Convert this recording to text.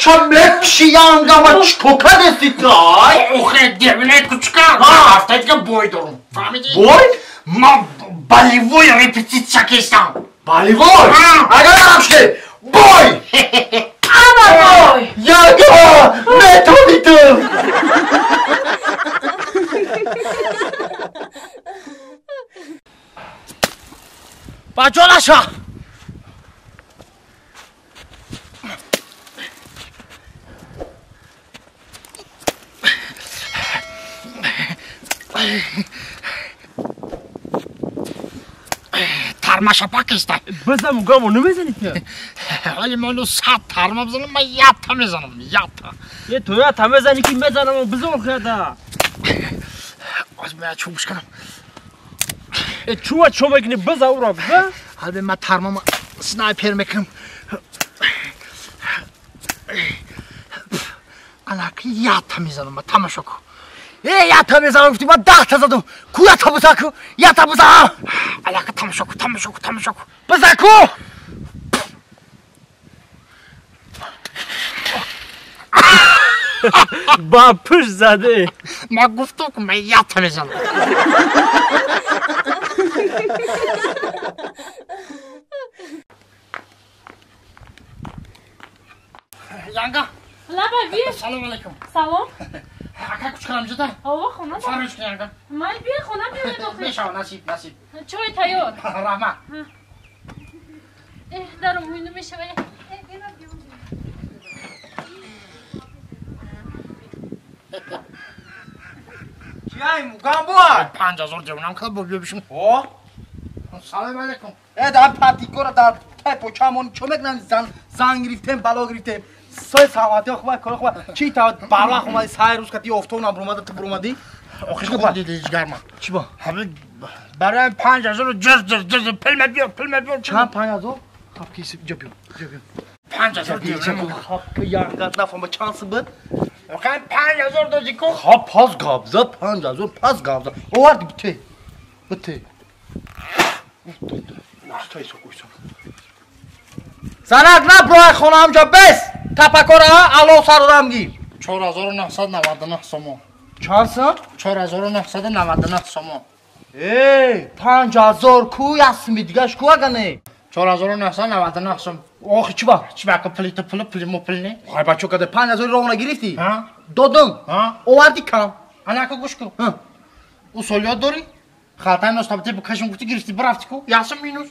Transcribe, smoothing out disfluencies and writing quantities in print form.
Ҳа мекши янгама чӣ кадеси тай? Охе девонаи кучка, ҳафтаи дига бой дорум. Фаҳмидӣ? Бой? Ман болевой репетитсия кестам. Болевой? Агар ҳамше бой! Ама бой! Янга, метони ту! Баҷо наша! Тармаша пакиста. Бизам гамо намезанӣ ки? Ҳоли ману 100 тарма бизанам, ман якта мезанам, якта. Е ту якта мезанӣ ки мезанам, бизон хеда. Аз ман чӯбш кунам. Е чува чо мекунӣ, биза ура биза? Ҳали ман тармама снайпер мекунам. Алаки якта мезанам, ман тамошо кун. Э, якта мезанам гуфтӣ, ман 10 та задам. Ку якта биза ку? Якта биза! Алака тамошо кун, тамошо кун, тамошо кун. Биза ку! Ба пушт заде. Ман гуфтам ки ман якта мезанам. Янга. Лаба бир. Салом алейкум. Салом. Ака кучкарам ҷуда? Ова хона. Фармоиш кун янга. Май бир хона биёед охир. Мешава, насиб, насиб. Чой тайёр. Раҳмат. Эҳ, дарум ҳуйну мешава. Чиай мугам буа? 5000 девонам када бо биё бишин. О? Салом алейкум. Э, дар патикора дар тай почамон чо мекунанд зан зан гирифтем, бало гирифтем. Сой саломатӣ хуб, кор хуб. Чи та барвақт омадӣ, сай рӯз кати офтоб набуромада, ту буромадӣ? Охир хуб дидӣ ҷигарма. Чӣ ба? Ҳамин барои 5000 ҷаз ҷаз ҷаз пул мабиё, пул мабиё. Чанд 5000? Хаб ки ҷа биё, ҷа биё. 5000 девонам. Хаб ки янгат нафаҳма чанд сум буд? Охир 5000 додӣ ку? Хаб пас гап зад, 5000 пас гап зад. Оварди бите. Бите. Устай сок уйсам. Занак наброи хонаам ҷа бес! Тапакора ало сародам гир. 4999 сомон. Чанд сум? 4999 сомон. Эй, 5000 ку ясми дигаш ку агане? 4999 сом. Охи чӣ ба? Чӣ ба ку пули ту пули, пули мо пул не? Ҳай бачо каде 5000 ровна гирифтӣ? Ҳа? Додум. Ҳа? Оварди кам. Ана ку гӯш кун. Ҳа. Усолиёт дорӣ? Халтаи ностабте бикашем гуфти гирифтӣ бирафтӣ ку? Ясм минус.